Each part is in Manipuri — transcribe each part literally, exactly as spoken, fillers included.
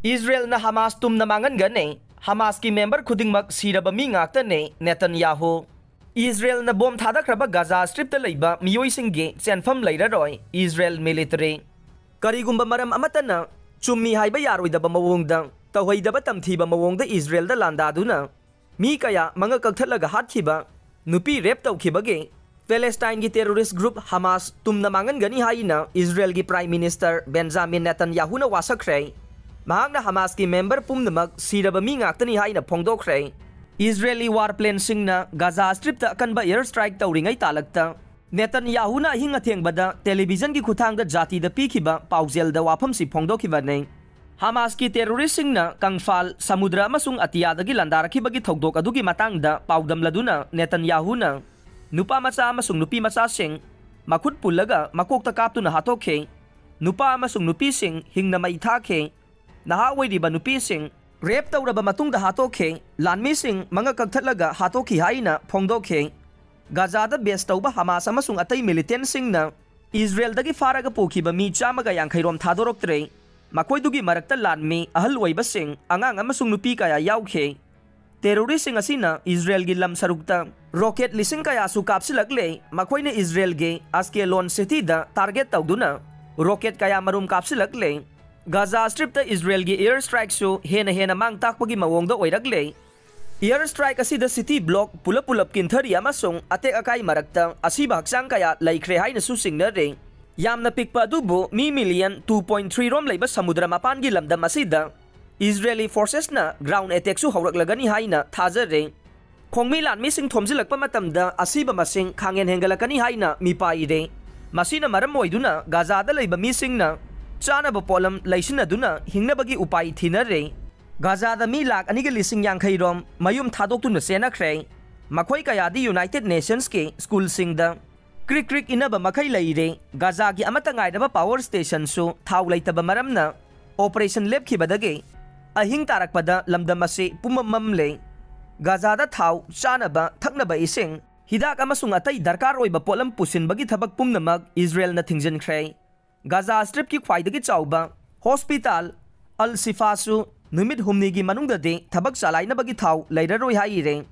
ꯏꯖꯔꯦꯜꯅ ꯍꯃꯥꯁ ꯇꯨꯝꯅ ꯃꯥꯡꯍꯟꯒꯅꯤ, ꯍꯃꯥꯁꯀꯤ ꯃꯦꯝꯕꯔ ꯈꯨꯗꯤꯡꯃꯛ ꯁꯤꯔꯕ ꯃꯤ ꯉꯥꯛꯇꯅꯤ, ꯅꯦꯇꯟꯌꯥꯍꯨ꯫ ꯏꯖꯔꯦꯜꯅ ꯕꯣꯝ ꯊꯥꯗꯈ꯭ꯔꯕ ꯒꯥꯖꯥ ꯁ꯭ꯇ꯭ꯔꯤꯞꯇ ꯂꯩꯕ ꯃꯤꯑꯣꯏꯁꯤꯡꯒꯤ ꯆꯦꯟꯐꯝ ꯂꯩꯔꯔꯣꯏ, ꯏꯖꯔꯦꯜ ꯃꯤꯂꯤꯇꯔꯤ꯫ ꯀꯔꯤꯒꯨꯝꯕ ꯃꯔꯝ ꯑꯃꯠꯇꯅ ꯆꯨꯝꯃꯤ ꯍꯥꯏꯕ ꯌꯥꯔꯣꯏꯗꯕ ꯃꯑꯣꯡꯗ, ꯇꯧꯍꯩꯗꯕ ꯇꯝꯊꯤꯕ ꯃꯑꯣꯡꯗ ꯏꯖꯔꯦꯜꯗ ꯂꯥꯟꯗꯥꯗꯨꯅ ꯃꯤ ꯀꯌꯥ ꯃꯉꯛ ꯀꯛꯊꯠꯂꯒ ꯍꯥꯠꯈꯤꯕ, ꯅꯨꯄꯤ ꯔꯦꯞ ꯇꯧꯈꯤꯕꯒꯤ ꯄꯦꯂꯦꯁꯇꯥꯏꯟꯒꯤ ꯇꯦꯔꯣꯔꯤꯁ ꯒ꯭ꯔꯨꯞ ꯍꯃꯥꯁ ꯇꯨꯝꯅ ꯃꯥꯡꯍꯟꯒꯅꯤ ꯍꯥꯏꯅ ꯏꯖꯔꯦꯜꯒꯤ ꯄ꯭ꯔꯥꯏꯝ ꯃꯤꯅꯤꯁꯇꯔ ꯕꯦꯟꯖꯥꯃꯤꯟ ꯅꯦꯇꯟꯌꯥꯍꯨꯅ ꯋꯥꯁꯛꯈ꯭ꯔꯦ꯫ ꯃꯍꯥꯛꯅ ꯍꯃꯥꯁꯀꯤ ꯃꯦꯝꯕꯔ ꯄꯨꯝꯅꯃꯛ ꯁꯤꯔꯕ ꯃꯤ ꯉꯥꯛꯇꯅꯤ ꯍꯥꯏꯅ ꯐꯣꯡꯗꯣꯛꯈ꯭ꯔꯦ꯫ ꯏꯖꯔꯦꯂꯤ ꯋꯥꯔ ꯄ꯭ꯂꯦꯟꯁꯤꯡꯅ ꯒꯥꯖꯥ ꯁ꯭ꯇ꯭ꯔꯤꯞꯇ ꯑꯀꯟꯕ ꯑꯦꯌꯔ ꯁ꯭ꯇ꯭ꯔꯥꯏꯛ ꯇꯧꯔꯤꯉꯩ ꯇꯥꯂꯛꯇ, ꯅꯦꯇꯟꯌꯥꯍꯨꯅ ꯑꯍꯤꯡ ꯑꯊꯦꯡꯕꯗ ꯇꯦꯂꯤꯚꯤꯖꯟꯒꯤ ꯈꯨꯠꯊꯥꯡꯗ ꯖꯥꯇꯤꯗ ꯄꯤꯈꯤꯕ ꯄꯥꯎꯖꯦꯜꯗ ꯋꯥꯐꯝꯁꯤ ꯐꯣꯡꯗꯣꯛꯈꯤꯕꯅꯤ꯫ ꯍꯃꯥꯁꯀꯤ ꯇꯦꯔꯣꯔꯤꯁ꯭ꯠꯁꯤꯡꯅ ꯀꯪꯐꯥꯜ, ꯁꯃꯨꯗ꯭ꯔ ꯑꯃꯁꯨꯡ ꯑꯇꯤꯌꯥꯗꯒꯤ ꯂꯥꯟꯗꯥꯔꯛꯈꯤꯕꯒꯤ ꯊꯧꯗꯣꯛ ꯑꯗꯨꯒꯤ ꯃꯇꯥꯡꯗ ꯄꯥꯎꯗꯝꯂꯗꯨꯅ ꯅꯦꯇꯟꯌꯥꯍꯨꯅ ꯅꯨꯄꯥ ꯃꯆꯥ ꯑꯃꯁꯨꯡ ꯅꯨꯄꯤ ꯃꯆꯥꯁꯤꯡ ꯃꯈꯨꯠ ꯄꯨꯜꯂꯒ ꯃꯀꯣꯛꯇ ꯀꯥꯞꯇꯨꯅ ꯍꯥꯠꯇꯣꯛꯈꯤ꯫ ꯅꯨꯄꯥ ꯑꯃꯁꯨꯡ ꯅꯨꯄꯤꯁꯤꯡ ꯍꯤꯡꯅ ꯃꯩ ꯊꯥꯈꯤ꯫ ꯅꯍꯥ ꯑꯣꯏꯔꯤꯕ ꯅꯨꯄꯤꯁꯤꯡ ꯔꯦꯞ ꯇꯧꯔꯕ ꯃꯇꯨꯡꯗ ꯍꯥꯠꯇꯣꯛꯈꯤ꯫ ꯂꯥꯟꯃꯤꯁꯤꯡ ꯃꯉꯛ ꯀꯛꯊꯠꯂꯒ ꯍꯥꯠꯇꯣꯛꯈꯤ ꯍꯥꯏꯅ ꯐꯣꯡꯗꯣꯛꯈꯤ꯫ ꯒꯥꯖꯥꯗ ꯕꯦꯖ ꯇꯧꯕ ꯍꯃꯥꯁ ꯑꯃꯁꯨꯡ ꯑꯇꯩ ꯃꯤꯂꯤꯇꯦꯟꯠꯁꯤꯡꯅ ꯏꯖꯔꯦꯜꯗꯒꯤ ꯐꯥꯔꯒ ꯄꯨꯈꯤꯕ ꯃꯤ ꯆꯥꯝꯃꯒ ꯌꯥꯡꯈꯩ ꯔꯣꯝ ꯊꯥꯗꯣꯔꯛꯇ꯭ꯔꯦ꯫ ꯃꯈꯣꯏꯗꯨꯒꯤ ꯃꯔꯛꯇ ꯂꯥꯟꯃꯤ, ꯑꯍꯜ ꯑꯣꯏꯕꯁꯤꯡ, ꯑꯉꯥꯡ ꯑꯃꯁꯨꯡ ꯅꯨꯄꯤ ꯀꯌꯥ ꯌꯥꯎꯈꯤ꯫ ꯇꯦꯔꯣꯔꯤꯁ꯭ꯠꯁꯤꯡ ꯑꯁꯤꯅ ꯏꯖꯔꯦꯜꯒꯤ ꯂꯝ ꯁꯔꯨꯛꯇ ꯔꯣꯀꯦꯠ ꯂꯤꯁꯤꯡ ꯀꯌꯥꯁꯨ ꯀꯥꯞꯁꯤꯜꯂꯛꯂꯦ꯫ ꯃꯈꯣꯏꯅ ꯏꯖꯔꯦꯜꯒꯤ ꯑꯁꯀꯦꯂꯣꯟ ꯁꯤꯇꯤꯗ ꯇꯥꯔꯒꯦꯠ ꯇꯧꯗꯨꯅ ꯔꯣꯀꯦꯠ ꯀꯌꯥ ꯃꯔꯨꯝ ꯀꯥꯞꯁꯤꯜꯂꯛꯂꯦ꯫ ꯒꯥꯖꯥ ꯁ꯭ꯇ꯭ꯔꯤꯞꯇ ꯏꯖꯔꯦꯜꯒꯤ ꯑꯦꯌꯔ ꯁ꯭ꯇ꯭ꯔꯥꯏꯛꯁꯨ ꯍꯦꯟꯅ ꯍꯦꯟꯅ ꯃꯥꯡ ꯇꯥꯛꯄꯒꯤ ꯃꯑꯣꯡꯗ ꯑꯣꯏꯔꯛꯂꯦ꯫ ꯑꯦꯌꯔ ꯁ꯭ꯇ꯭ꯔꯥꯏꯛ ꯑꯁꯤꯗ ꯁꯤꯇꯤ ꯕ꯭ꯂꯣꯛ ꯄꯨꯂꯞ ꯄꯨꯂꯞ ꯀꯤꯟꯊꯔꯤ ꯑꯃꯁꯨꯡ ꯑꯇꯦꯛ ꯑꯀꯥꯏ ꯃꯔꯛꯇ ꯑꯁꯤꯕ ꯍꯛꯆꯥꯡ ꯀꯌꯥ ꯂꯩꯈ꯭ꯔꯦ ꯍꯥꯏꯅꯁꯨ ꯆꯤꯡꯅꯔꯤ꯫ ꯌꯥꯝꯅ ꯄꯤꯛꯄ ꯑꯗꯨꯕꯨ ꯃꯤ ꯃꯤꯂꯤꯌꯟ ꯇꯨ ꯄꯣꯏꯟꯠ ꯊ꯭ꯔꯤ ꯔꯣꯝ ꯂꯩꯕ ꯁꯃꯨꯗ꯭ꯔ ꯃꯄꯥꯟꯒꯤ ꯂꯝꯗꯝ ꯑꯁꯤꯗ ꯏꯖꯔꯦꯂꯤ ꯐꯣꯔꯁꯦꯁꯅ ꯒ꯭ꯔꯥꯎꯟ ꯑꯦꯇꯦꯛꯁꯨ ꯍꯧꯔꯛꯂꯒꯅꯤ ꯍꯥꯏꯅ ꯊꯥꯖꯔꯤ꯫ ꯈꯣꯡꯃꯤ ꯂꯥꯟꯃꯤꯁꯤꯡ ꯊꯣꯝꯖꯤꯜꯂꯛꯄ ꯃꯇꯝꯗ ꯑꯁꯤꯕ ꯃꯁꯤꯡ ꯈꯥꯡꯍꯦꯟ ꯍꯦꯟꯒꯠꯂꯛꯀꯅꯤ ꯍꯥꯏꯅ ꯃꯤꯄꯥꯏꯔꯦ꯫ ꯃꯁꯤꯅ ꯃꯔꯝ ꯑꯣꯏꯗꯨꯅ ꯒꯥꯖꯥꯗ ꯂꯩꯕ ꯃꯤꯁꯤꯡꯅ ꯆꯥꯅꯕ ꯄꯣꯠꯂꯝ ꯂꯩꯁꯤꯟꯅꯗꯨꯅ ꯍꯤꯡꯅꯕꯒꯤ ꯎꯄꯥꯏ ꯊꯤꯅꯔꯦ꯫ ꯒꯥꯖꯥꯗ ꯃꯤ ꯂꯥꯈ ꯑꯅꯤꯒ ꯂꯤꯁꯤꯡ ꯌꯥꯡꯈꯩ ꯔꯣꯝ ꯃꯌꯨꯝ ꯊꯥꯗꯣꯛꯇꯨꯅ ꯆꯦꯟꯅꯈ꯭ꯔꯦ꯫ ꯃꯈꯣꯏ ꯀꯌꯥꯗꯤ ꯌꯨꯅꯥꯏꯇꯦꯗ ꯅꯦꯁꯟꯁꯀꯤ ꯁ꯭ꯀꯨꯜꯁꯤꯡꯗ ꯀ꯭ꯔꯤꯛ ꯀ꯭ꯔꯤꯛ ꯏꯟꯅꯕ ꯃꯈꯩ ꯂꯩꯔꯦ꯫ ꯒꯥꯖꯥꯒꯤ ꯑꯃꯠꯇ ꯉꯥꯏꯔꯕ ꯄꯥꯋꯔ ꯁ꯭ꯇꯦꯁꯟꯁꯨ ꯊꯥꯎ ꯂꯩꯇꯕ ꯃꯔꯝꯅ ꯑꯣꯄꯔꯦꯁꯟ ꯂꯦꯞꯈꯤꯕꯗꯒꯤ ꯑꯍꯤꯡ ꯇꯥꯔꯛꯄꯗ ꯂꯝꯗꯝ ꯑꯁꯤ ꯄꯨꯝꯃꯝ ꯃꯝꯂꯦ꯫ ꯒꯥꯖꯥꯗ ꯊꯥꯎ, ꯆꯥꯅꯕ, ꯊꯛꯅꯕ ꯏꯁꯤꯡ, ꯍꯤꯗꯥꯛ ꯑꯃꯁꯨꯡ ꯑꯇꯩ ꯗꯔꯀꯥꯔ ꯑꯣꯏꯕ ꯄꯣꯠꯂꯝ ꯄꯨꯁꯤꯟꯕꯒꯤ ꯊꯕꯛ ꯄꯨꯝꯅꯃꯛ ꯏꯖꯔꯦꯜꯅ ꯊꯤꯡꯖꯤꯟꯈ꯭ꯔꯦ꯫ ꯒꯥꯖꯥ ꯁ꯭ꯇ꯭ꯔꯤꯞꯀꯤ ꯈ꯭ꯋꯥꯏꯗꯒꯤ ꯆꯥꯎꯕ ꯍꯣꯁꯄꯤꯇꯥꯜ, ꯑꯜ ꯁꯤꯐꯥꯁꯨ ꯅꯨꯃꯤꯠ ꯍꯨꯝꯅꯤꯒꯤ ꯃꯅꯨꯡꯗꯗꯤ ꯊꯕꯛ ꯆꯂꯥꯏꯅꯕꯒꯤ ꯊꯥꯎ ꯂꯩꯔꯔꯣꯏ ꯍꯥꯏꯔꯦ꯫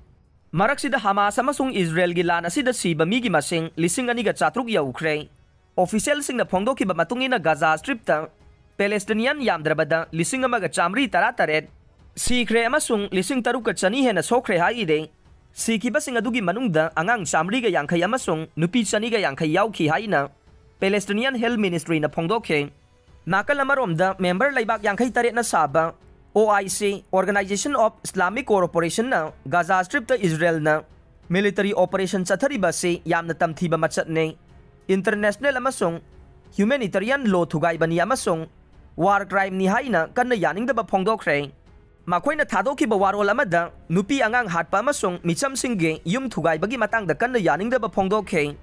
ꯃꯔꯛꯁꯤꯗ ꯍꯃꯥꯁ ꯑꯃꯁꯨꯡ ꯏꯖꯔꯦꯜꯒꯤ ꯂꯥꯟ ꯑꯁꯤꯗ ꯁꯤꯕ ꯃꯤꯒꯤ ꯃꯁꯤꯡ ꯂꯤꯁꯤꯡ ꯑꯅꯤꯒ ꯆꯥꯇ꯭ꯔꯨꯛ ꯌꯧꯈ꯭ꯔꯦ꯫ ꯑꯣꯐꯤꯁꯤꯌꯦꯜꯁꯤꯡꯅ ꯐꯣꯡꯗꯣꯛꯈꯤꯕ ꯃꯇꯨꯡ ꯏꯟꯅ ꯒꯥꯖꯥ ꯁ꯭ꯇ꯭ꯔꯤꯞꯇ ꯄꯦꯂꯦꯁꯇꯤꯅꯤꯌꯥꯟ ꯌꯥꯝꯗ꯭ꯔꯕꯗ ꯂꯤꯁꯤꯡ ꯑꯃꯒ ꯆꯥꯃꯔꯤ ꯇꯔꯥꯇꯔꯦꯠ ꯁꯤꯈ꯭ꯔꯦ ꯑꯃꯁꯨꯡ ꯂꯤꯁꯤꯡ ꯇꯔꯨꯛꯀ ꯆꯅꯤ ꯍꯦꯟꯅ ꯁꯣꯛꯈ꯭ꯔꯦ ꯍꯥꯏꯔꯦ꯫ ꯁꯤꯈꯤꯕꯁꯤꯡ ꯑꯗꯨꯒꯤ ꯃꯅꯨꯡꯗ ꯑꯉꯥꯡ ꯆꯥꯃꯔꯤꯒ ꯌꯥꯡꯈꯩ ꯑꯃꯁꯨꯡ ꯅꯨꯄꯤ ꯆꯅꯤꯒ ꯌꯥꯡꯈꯩ ꯌꯥꯎꯈꯤ ꯍꯥꯏꯅ ꯄꯦꯂꯦꯁꯇꯤꯅꯤꯌꯥꯟ ꯍꯦꯜꯊ ꯃꯤꯅꯤꯁꯇ꯭ꯔꯤꯅ ꯐꯣꯡꯗꯣꯛꯈꯤ꯫ ꯅꯥꯀꯜ ꯑꯃꯔꯣꯝꯗ, ꯃꯦꯝꯕꯔ ꯂꯩꯕꯥꯛ ꯌꯥꯡꯈꯩ ꯇꯔꯦꯠꯅ ꯁꯥꯕ ꯑꯣ I C, Organization of Islamic Cooperation ꯅ ꯒꯥꯖꯥ ꯁ꯭ꯇ꯭ꯔꯤꯞꯇ ꯏꯖꯔꯦꯜꯅ ꯃꯤꯂꯤꯇꯔꯤ ꯑꯣꯄꯔꯦꯁꯟ ꯆꯠꯊꯔꯤꯕ ꯑꯁꯤ ꯌꯥꯝꯅ ꯇꯝꯊꯤꯕ ꯃꯆꯠꯅꯤ꯫ ꯏꯟꯇꯔꯅꯦꯁꯅꯦꯜ ꯑꯃꯁꯨꯡ ꯍ꯭ꯌꯨꯃꯦꯅꯤꯇꯔꯤꯌꯟ ꯂꯣ ꯊꯨꯒꯥꯏꯕꯅꯤ ꯑꯃꯁꯨꯡ ꯋꯥꯔ ꯀ꯭ꯔꯥꯏꯝꯅꯤ ꯍꯥꯏꯅ ꯀꯟꯅ ꯌꯥꯅꯤꯡꯗꯕ ꯐꯣꯡꯗꯣꯛꯈ꯭ꯔꯦ꯫ ꯃꯈꯣꯏꯅ ꯊꯥꯗꯣꯛꯈꯤꯕ ꯋꯥꯔꯣꯜ ꯑꯃꯗ ꯅꯨꯄꯤ ꯑꯉꯥꯡ ꯍꯥꯠꯄ ꯑꯃꯁꯨꯡ ꯃꯤꯆꯝꯁꯤꯡꯒꯤ ꯌꯨꯝ ꯊꯨꯒꯥꯏꯕꯒꯤ ꯃꯇꯥꯡꯗ ꯀꯟꯅ ꯌꯥꯅꯤꯡꯗꯕ ꯐꯣꯡꯗꯣꯛꯈꯤ꯫